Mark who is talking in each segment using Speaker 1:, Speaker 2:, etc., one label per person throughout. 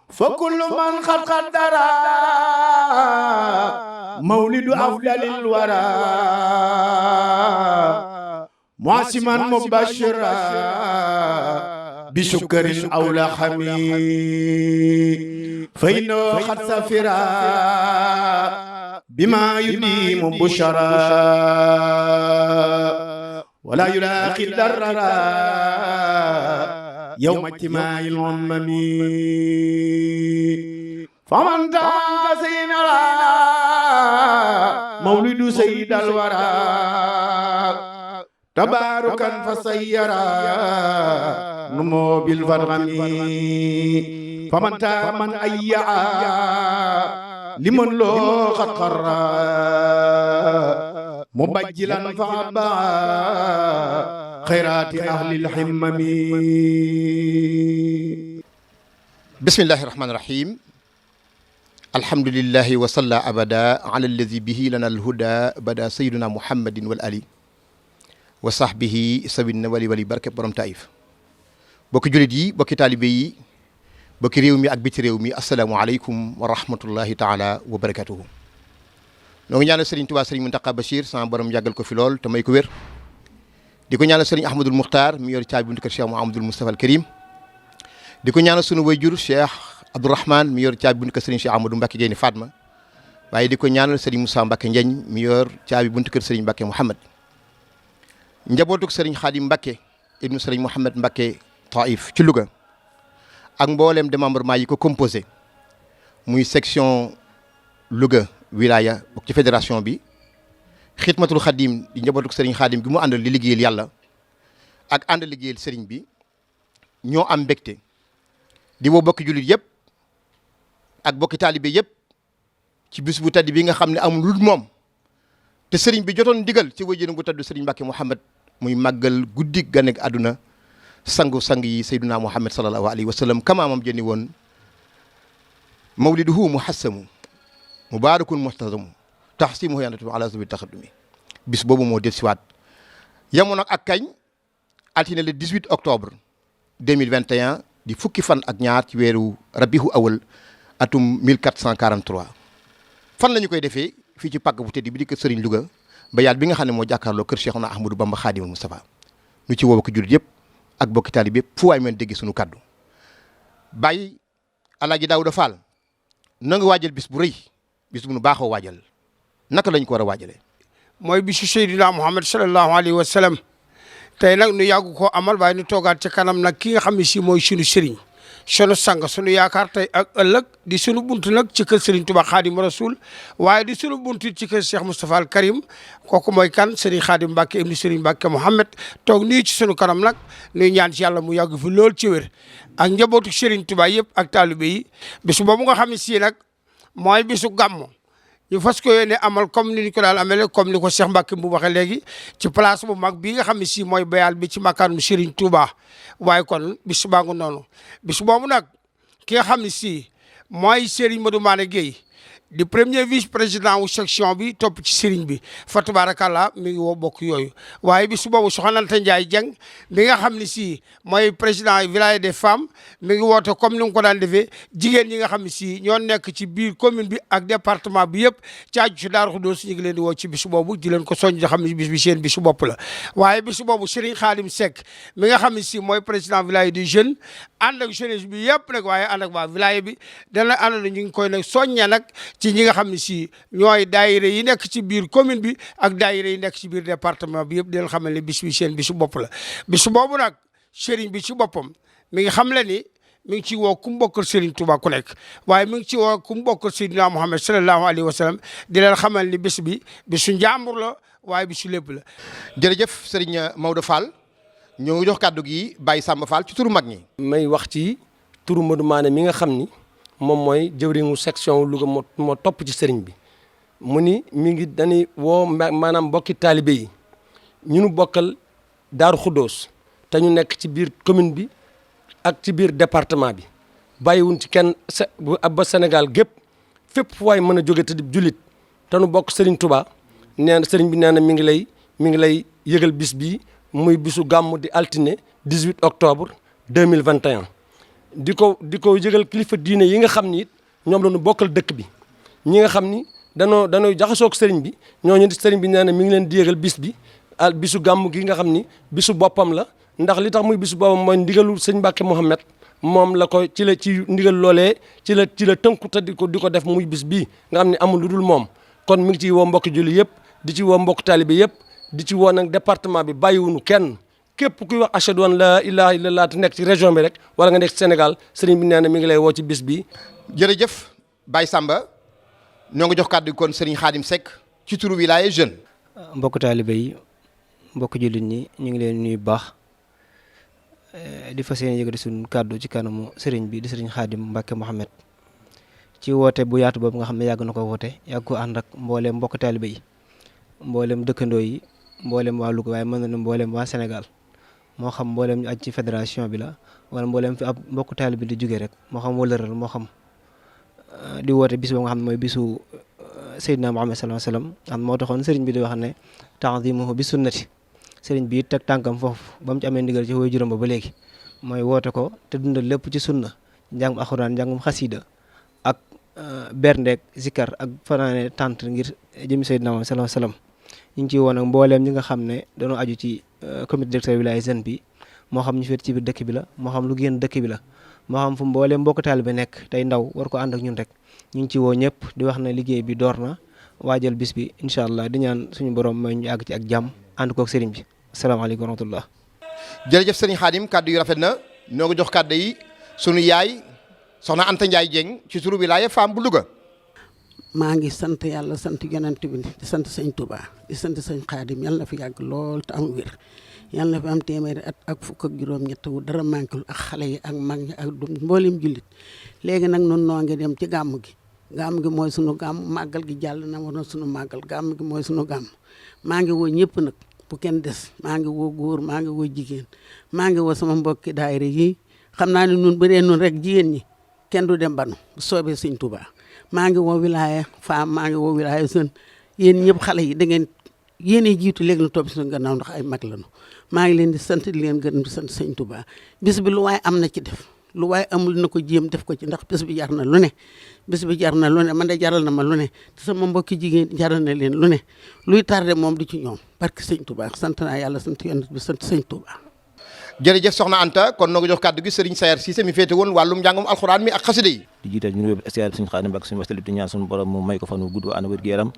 Speaker 1: فكل من قد قدر مولد أفضل الورى معصما مبشرا بشكر أو لحم فإنه قد سفر بما يديم بشرا ولا يلاقي الضرر يوم اجتماع الأمم فمن تاسين مولد سيد الورى تباركا فسيرا نمو بالفرغم فمن تامن أيعا لمن لو قد قرر مبجلا فعبا خيرات أهل الحمم.
Speaker 2: بسم الله الرحمن الرحيم. الحمد لله وصلى أبدا على الذي به لنا الهدى بدا سيدنا محمد والآل وصحبه سبيل ولي ولي بركة برم تايف. بوكي جوليدي بوكي طالبي بوكي ريومي اك بيتي ريومي السلام عليكم ورحمة الله تعالى وبركاته. نوغي ñaanal Serigne Touba Serigne Mountakha Bachir sama borom yagal ko fi lol te may ko wér. Diko ñaanal Serigne Ahmadoul Moukhtar mi yor caabi buntu kër Cheikh Mouhamadoul Moustapha al Karim. Diko ñaanal sunu wayjur Cheikh Abdourahmane mi yor caabi buntu kër Serigne Cheikh Amadou Mbacké Guèye Fatma. Waye diko ñaanal Serigne Moussa Mbacké Ndiagne mi yor caabi buntu kër Serigne Mbacké Mouhamad. Njabootuk Serigne Khadim Mbacké ibnu Serigne Mouhamad Mbacké Taif ci Louga ak mboolem démembrement yi ko composé muy section Louga wilaya bok ci fédération bi Xidmatul Khadim di njabootuk Serigne Khadim gi mu àndal li liggéeyal yàlla ak ànd liggéeyal Serigne bi ñoo am mbégte di woo bokki jullit yëpp ak bokki taalibe yëpp ci bis bu tedd bi nga xam ne amul lu moom te Serigne bi jotoon digal ci wajjëram bu tedd Serigne Mbacké Mouhamad muy màggal guddi ganek àdduna sangu sang yi Seydina Muhammad sallallahu alayhi wa sallam kamaamam jëni woon mawliduhu muhassamu mubarakun muhtazamu tahsimuhu yanatu ala sabil taxaddumi bis boobu moo del siwaat yamoon ak kañ altine le 18 octobre 2021 di fukki fan ak ñaar ci weeru rabihu awal atum 1443 fan la ñu koy defee fii ci pàgg bu tedd bi di kër Serigne Louga bayaat bi nga xam ne moo jàkkaarloo kër Cheikhuna Ahmadou Bamba Khadimul Moustapha ñu ci woo ko jullit yëpp ak bokki taalibe yëpp fu waay mën dégg suñu kaddu bàyyi Alaaji Daouda Fall na nga waajal bis bu rëy bis bu nu baaxoo waajal naka lañ ko war a waajalee.
Speaker 3: mooy bisu Seydina Muhammad sallallahu alayhi wa sallam tey nag nu yàgg koo amal waaye nu toogaat ci kanam nag ki nga xam ne si mooy sunu sëriñ sunu sang sunu yaakaar tey ak ëllëg di sunu buntu nag ci kër Serigne Touba Khadim Rasoul waaye di sunu buntu ci kër Cheikh Moustapha al Karim kooku mooy kan Serigne Khadim Mbacké ibnu Serigne Mbacké Mouhamed toog nii ci sunu kanam nag nuy ñaan ci yàlla mu yàgg fi lool ci wér ak njabootu Serigne Touba yëpp ak taalibe yi bisu boobu nga xam ne si nag mooy bisu gàmmu ñu fas ko yéene amal comme ni ñu ko daal amele comme ni ko Cheikh Mbacké bu waxee léegi ci place bu mag bii nga xam ne si mooy bayal bi ci makkaanum Serigne Touba waaye kon bis baa ngi noonu bis boobu nag ki nga xam ne si mooy Serigne Modou Mané Guèye di premier vice président wu section bi topp ci Serigne bi fa tabarakallah mi ngi woo bokk yooyu waaye bis boobu Soxna Anta Ndiaye Dieng mi nga xam ne si mooy président village des femmes mi ngi woote comme ni nga ko daan defee jigéen ñi nga xam ne si ñoo nekk ci biir commune bi ak département bi yëpp caaju ci Daaru Xudoos ñu ngi leen di woo ci bis boobu di leen ko soññ di xam ne bis bi seen bisu bopp la waaye bis boobu Serigne Khadim Seck mi nga xam ne si mooy président village des jeunes ànd ak jeunesse bi yëpp nag waaye ànd ak waa village bi dana ànd na ñu ngi koy nag soññe nag ci ñi nga xam ne si ñooy daayira yi nekk ci biir commune bi ak daayira yi nekk ci biir département bi yëpp di leen xamal ne bis bi seen bisu bopp la bisu boobu nag Serigne bi ci boppam mi ngi xam le ni mi ngi ci woo ku mu bokkal Serigne Touba ku nekk waaye mi ngi ci woo ku mu bokkal Seydina Muhammad sallallahu alayhi wa sallam di leen xamal ni bis bi bisu njàmbur la waaye bisu lépp la.
Speaker 2: jërëjëf Serigne Maodo Fall ñoo ngi jox kàddu gi Baye Samba Fall ci turu mag ñi.
Speaker 4: may wax ci turu Modou Mané mi nga xam ni moom mooy jëwriñu section Louga moo topp ci Serigne bi mu ni mi ngi dañuy woo maanaam mbokki taalibe yi ñu nu bokkal Daaru Xuddoos te ñu nekk ci biir commune bi ak ci biir département bi bàyyiwuñ ci kenn ba Sénégal gépp fépp fu waay mën a jóge te di jullit te nu bokk Serigne Touba nee na Serigne bi nee na mi ngi lay yëgal bis bii muy bisu gàmmu di altine 18 octobre 2021 di ko yëgal kilifa diine yi nga xam ni it ñoom la ñu bokkal dëkk bi ñi nga xam ni danoo jaxasoo ak sëriñ bi ñooñu sëriñ bi nee na mi ngi leen di yëgal bis bi bisu gàmm gi nga xam ni bisu boppam la ndax li tax muy bisu boppam mooy ndigalu sëñ Mbàkke Mouhamed moom la ko ci ndigal loolee ci la tënku te di ko def muy bis bii nga xam ne amul lu dul moom kon mi ngi ciy woo mbokki julli yëpp di ci woo mbokk taalibe yëpp di ci woo nag département bi bàyyiwuñu kenn képp kuy wax ashhadu an la ilaha illallah te nekk ci région bi rek wala nga nekk ci Sénégal sëriñ bi nee na mi ngi lay woo ci bis bi.
Speaker 2: jërëjëf Baye Samba ñoo ngi jox kàddu gi kon Serigne Khadim Seck ci turu wilaya jeune.
Speaker 5: mbokk taalibe yi mbokk jullit ñi ñu ngi leen nuyu baax di fas yéene yëgati suñu kàddu ci kanamu sëriñ bi di sëriñ Khadim Mbacke Mouhamed ci woote bu yaatu boobu nga xam ne yàgg na ko woote yàgg ko ànd ak mbooleem mbokk taalibe yi mbooleem dëkkandoo yi mbooleem waa Louga waaye mën na ne mbooleem waa Sénégal moo xam mbooleem ñu aj ci fédération bi la wala mbooleem fi ab mbokk taalibe di jógee rek moo xam wëlëral moo xam di woote bis boobu nga xam ne mooy bisu Seydina Muhammad sallallahu alayhi wasallam xam moo taxoon sëriñ bi di wax ne ta'zimuhu bi sunnati sëriñ bi teg tànkam foofu ba mu ci amee ndigal ci woy juróom ba léegi mooy woote ko te dundal lépp ci sunna njàngum alxuraan njàngum xasida ak berndeek zikar ak fanaane tant ngir jëmi Seydina Muhammad sallallahu alayhi wasallam ñu ngi ciy woon ak mbooleem ñi nga xam ne dañoo aju ci comité directeur wilaya jeune bi moo xam ñu féet ci biir dëkk bi la moo xam lu génn dëkk bi la moo xam fu mbooleem mbokk taalibe nekk tey ndaw war ko ànd ak ñun rek ñu ngi ci woo ñëpp di wax ne liggéey bi door na waajal bis bi incha allah di ñaan suñu borom may ñu àgg ci ak jàmm ànd kook sëriñ bi asalaamaaleykum wa rahmatullah.
Speaker 2: jërëjëf Serigne Khadim kàddu yu rafet na ñoo ngi jox kàddu yi sunu yaay soxna Anta Ndiaye Dieng ci turu wilaya femme bu Louga.
Speaker 6: maa ngi sant yàlla sant yonent bi di sant sëñ Touba di sant sëñ Khadim yàlla na fi yàgg lool te am wér yàlla na fi am téeméeri at ak fukk ak juróom-ñett wu dara manqué ak xale yi ak mag ñi ak mboolem jullit léegi nag nun noo ngi dem ci gàmm gi mooy sunu gàmm màggal gi jàll na war na sunu màggal gàmm gi mooy sunu gàmm maa ngi woo ñëpp nag bu kenn des maa ngi woo góor maa ngi woo jigéen maa ngi woo sama mbokki daayira yi xam naa ne nun bëree nun rek jigéen ñi kenn du dem banu bu soobee sëñ Touba maa ngi woo wilaya femme maa ngi woo wilaya jeune yéen ñëpp xale yi da ngeen yéenee jiitu léegi la topp suñu gannaaw ndax ay mag lañu maa ngi leen di sant di leen gërëm di sant sëñ Touba bis bi lu waaye am na ci def lu waaye amul na ko jéem def ko ci ndax bis bi jar na lu ne bis bi jar na lu ne man de jaral na ma lu ne te sama mbokki jigéen jaral na leen lu ne luy tardé moom du ci ñoom parce que sëñ Touba sant naa yàlla sant yonent bi sant sëñ Touba.
Speaker 2: jërëjëf soxna Anta kon noo ngi jox kàddu gi Serigne Sayer Cissé mi féete woon wàllum njàngum alxuraan mi ak xasida yi.
Speaker 7: di jiital ñu ngi siyaare suñu Xaadim ak suñu wasalit di ñaan suñu borom mu may ko fan wu gudd ànd wér gu yaram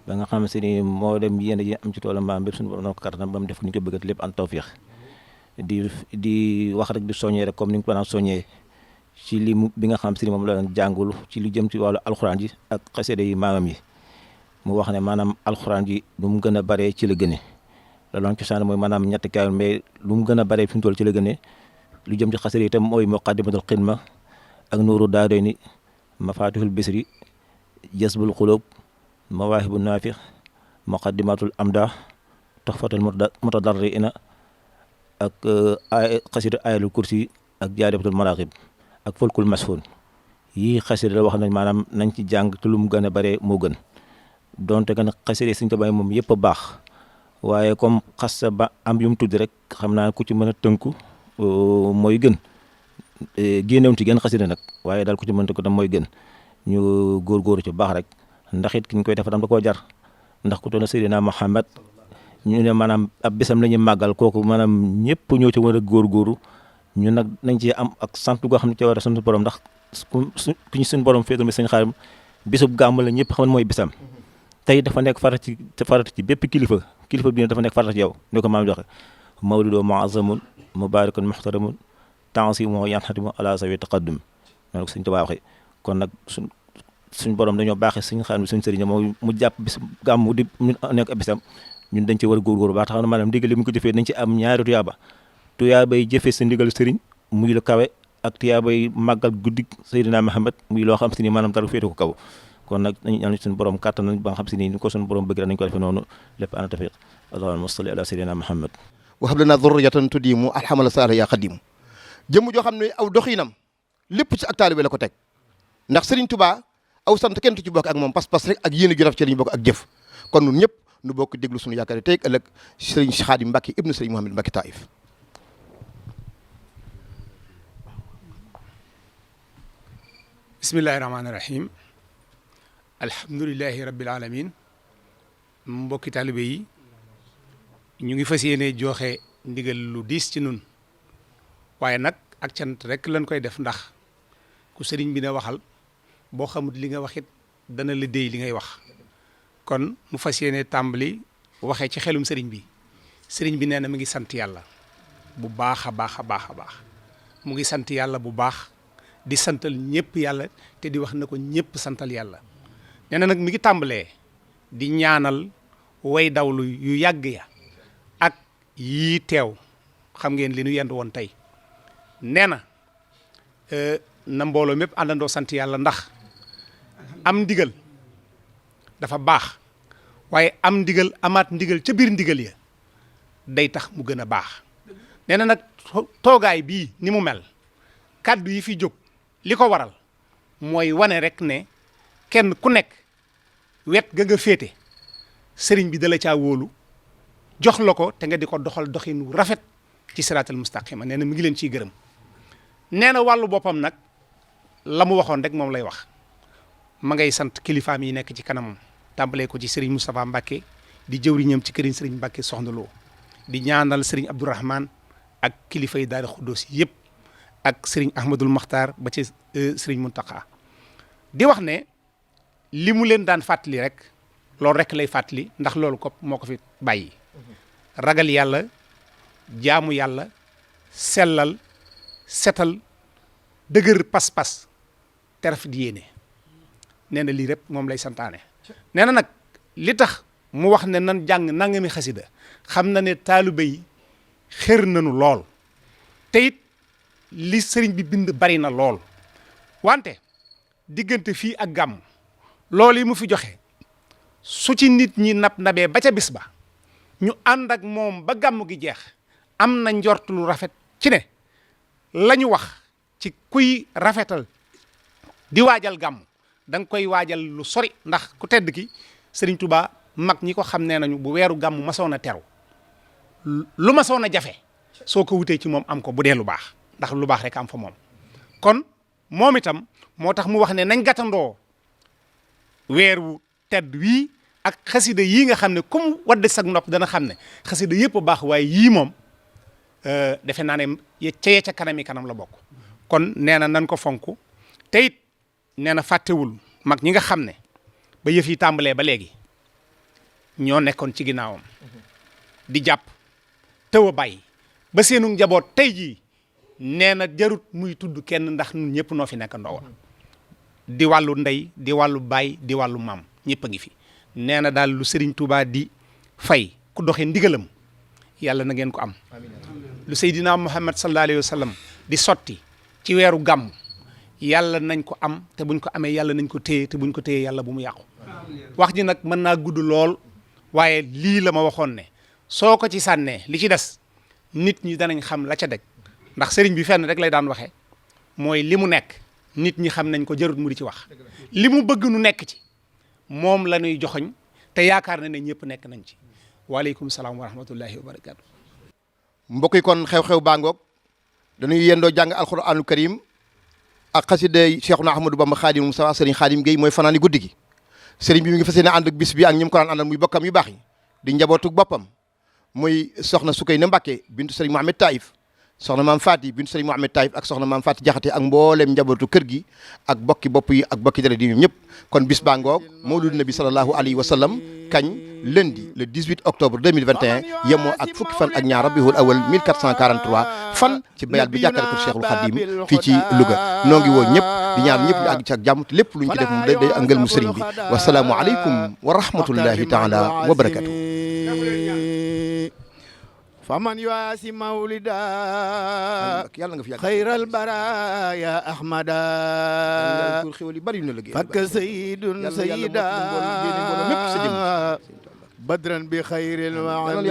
Speaker 7: ba nga xam ni moo dem yéen a am ci toolam mbaam bépp suñu borom na ko kattanam ba mu def ko ñu ko bëggat lépp an tawfiix di wax rek di soññee rek comme ni nga ko daan soññee ci li bi nga xam si ni moom la doon jàngul ci lu jëm ci wàllu alxuraan ji ak xasida yi maamam yi mu wax ne maanaam alxuraan ji lu mu gën a baree ci la gëne loolu cosaan mooy maanaam ñetti kaamil mais lu mu gën a baree fi mu toll ci la gëne lu jëm ci xasida yi itam mooy muqaddimatul xidma ak nuuru daarayni mafatihul bisri jasbul xulub mawaahibu naafix muqaddimatul amdah tuhfatul mutadarriina ak xasida ayatul kursi ak jaalibatul maraqib ak fulkul masfun yii xasida la wax nañ maanaam nañ ci jàng te lu mu gën a bare moo gën donte gën a xasida Sëriñ Tuubaa moom yëpp a baax waaye comme xas ba am yu mu tudd rek xam naa ku ci mën a tënku mooy gën génnewuñ ci gën xasida nag waaye daal ku ci mën a tënku tam mooy gën ñu góorgóoru ci baax rek ndax it ki ñu koy def tam da koo jar ndax ku toll na Seydina Muhammad ñu ne maanaam ab bisam la ñuy màggal kooku maanaam ñëpp ñoo ci war a góorgóoru ñun nag nañ ci am ak sant goo xam ne ci war a sant borom ndax ku ñu suñu borom féetal mi sëñ Xaadim bisub gàmm la ñëpp xam mooy bisam tey dafa nekk farata ci bépp kilifa bi ne dafa nekk farata ci yow ni ko maam joxe mawlidoo muazzamun mubarakun muhtaramun tansimu yanhatimu ala sawi taqaddum noonu ko sëñ Tuubaa waxe kon nag suñ borom dañoo baaxee suñu Xaadim suñu sëriñ moo mu jàpp bis gàmm di mu nekk bisam ñun dañ ci war a góorgóorlu baax tax na maanaam ndigal li mu ko jëfee dañ ci am ñaari tuyaabay jëfee sa ndigal sëriñ muy lu kawe ak tuyaabay màggal guddi Seydina Muhammad muy loo xam si ni maanaam dara féete ko kaw kon nag nañu ñaan suñu borom kàttan nañ ba nga xam si ni ko suñu borom bëgg nañ ko defee noonu lépp ana tafiq allahumma salli ala Seydina Muhammad
Speaker 2: wa hab lana dhurriyatan tudimu alhamala sala ya xadim jëmm joo xam ne aw doxinam lépp ci ak taalibe la ko teg ndax Serigne Touba aw sant kenn tu ci bokk ak moom pas-pas rek ak yéen a ju raf ci lañu bokk ak jëf kon ñun ñëpp nu bokk déglu suñu yaakaar tey ëllëg Serigne Khadim Mbacke ibnu Serigne Mouhamed Mbacke Taïf
Speaker 3: bismillahi rahmaani rahim alhamdulilahi rabbil alamin mbokki taalibe yi ñu ngi fas yéene joxe ndigal lu diis ci nun waaye nag ak cant rek lañ koy def ndax ku sëriñ bi ne waxal boo xamut li nga waxit dana la déy li ngay wax kon mu fas yéene tàmbali waxee ci xelum sëriñ bi nee na mi ngi sant yàlla bu baax a baax a baax a baax mu ngi sant yàlla bu baax di santal ñëpp yàlla te di wax na ko ñëpp santal yàlla nee na nag mi ngi tàmbalee di ñaanal way dawlu yu yàgg ya ak yii teew xam ngeen li nu yend woon tey nee na mbooloo mépp àndandoo sant yàlla ndax am ndigal dafa baax waaye am ndigal amaat ndigal ca biir ndigal ya day tax mu gën a baax nee na nag toogaay bii ni mu mel kàddu yi fi jóg li ko waral mooy wane rek ne kenn ku nekk wet ga nga féete sëriñ bi dala caa wóolu jox la ko te nga di ko doxal doxin wu rafet ci siraatal mustaqima nee na mi ngi leen ciy gërëm nee na wàllu boppam nag la mu waxoon rek moom lay wax ma ngay sant kilifaam yi nekk ci kanamam tàmbalee ko ci sëriñ Moustapha Mbacke di jëwriñam ci këriñ sëriñ Mbacke Soxna Lo di ñaanal sëriñ Abdourahman ak kilifa yi daal Xuddoos yëpp ak sëriñ Ahmadul Maxtaar ba ci sëriñ Muntaka di wax ne li mu leen daan fàttali rek loolu rek lay fàttali ndax loolu ko moo ko fi bàyyi ragal yàlla jaamu yàlla sellal setal dëgër pas-pas teraf di yéene nee na lii rek moom lay santaane nee na nag li tax mu wax ne nan jàng nangami xasida xam na ne taalibe yi xër nañu lool te it li sëriñ bi bind bari na lool wante diggante fii ak gàmm loolu yi mu fi joxe su ci nit ñi nabee ba ca bis ba ñu ànd ak moom ba gàmm gi jeex am na njort lu rafet ci ne la ñu wax ci kuy rafetal di waajal gàmm da nga koy waajal lu sori ndax ku tedd ki sëriñ Touba mag ñi ko xam nee nañu bu weeru gàmm masoon a teru lu masoon a jafe soo ko wutee ci moom am ko bu dee lu baax ndax lu baax rek am fa moom kon moom itam moo tax mu wax ne nañ gàttandoo weer wu tedd wii ak xasida yii nga xam ne comme wadde sag nopp dana xam ne xasida yëpp a baax waaye yii moom defe naa ne ca kanam la bokk kon nee na nan ko fonk te it nee na fàttewul mag ñi nga xam ne ba yëf yi tàmbalee ba léegi ñoo nekkoon ci ginnaawam di jàpp tëw a bàyyi ba seenu njaboot tey jii nee na jarut muy tudd kenn ndax ñun ñëpp noo fi nekk ndowoon di wàllu ndey di wàllu baay di wàllu maam ñëpp a ngi fi nee na daal lu Serigne Touba di fay ku doxee ndigalam yàlla na ngeen ko am lu Seydina Muhammad sallallahu alayhi wa sallam di sotti ci weeru gàmm yàlla nañ ko am te buñ ko amee yàlla nañ ko téye te buñ ko téye yàlla bu mu yàqu wax ji nag mën naa gudd lool waaye lii la ma waxoon ne soo ko ci sànnee li ci des nit ñi danañ xam la ca deg ndax sëriñ bi fenn rek lay daan waxee mooy li mu nekk nit ñi xam nañ ko jarut mu di ci wax li mu bëgg nu nekk ci moom la ñuy joxoñ te yaakaar na ne ñëpp nekk nañ ci waaleykum salaam wa rahmatullahi wa barakaatu.
Speaker 2: mbokk yi kon xew-xew baa ngoog dañuy yendoo jàng alxuraanul karim ak xasida Cheikhuna Ahmadou Bamba Xaadim Mustafa sëriñ Xaadim Gueye mooy fanaani guddi gi sëriñ bi mi ngi fas yéene ànd ak bis bi ak ñi mu ko daan àndal muy bokkam yu baax yi di njabootug boppam muy soxna Sukayna Mbàkke bintu sëriñ Mohamed Taïf soxna maam Faati bintu sëriñ Mohamed Taïf ak soxna maam Faati Jaxate ak mbooleem njabootu kër gi ak bokki bopp yi ak bokki dara di ñoom ñëpp kon bis baa ngoog mawlud nabi sallallahu alayhi wa sallam kañ lundi le 18 octobre 2021 yemoo ak fukki fan ak ñaar rabiul awal 1443 fan ci bayal bi jàkkar ko Cheikhul Khadim fii ci Louga noo ngi woo ñëpp di ñaan ñëpp ñu àgg ci ak jàmm te lépp lu ñu ci def moom day angal mu sëriñ bi wasalaamu aleykum wa rahmatullahi taala wa barakatuh
Speaker 1: faman yuasi mawlida xayral baraya ahmada fakka sayyidun sayyida badran bi xayril waali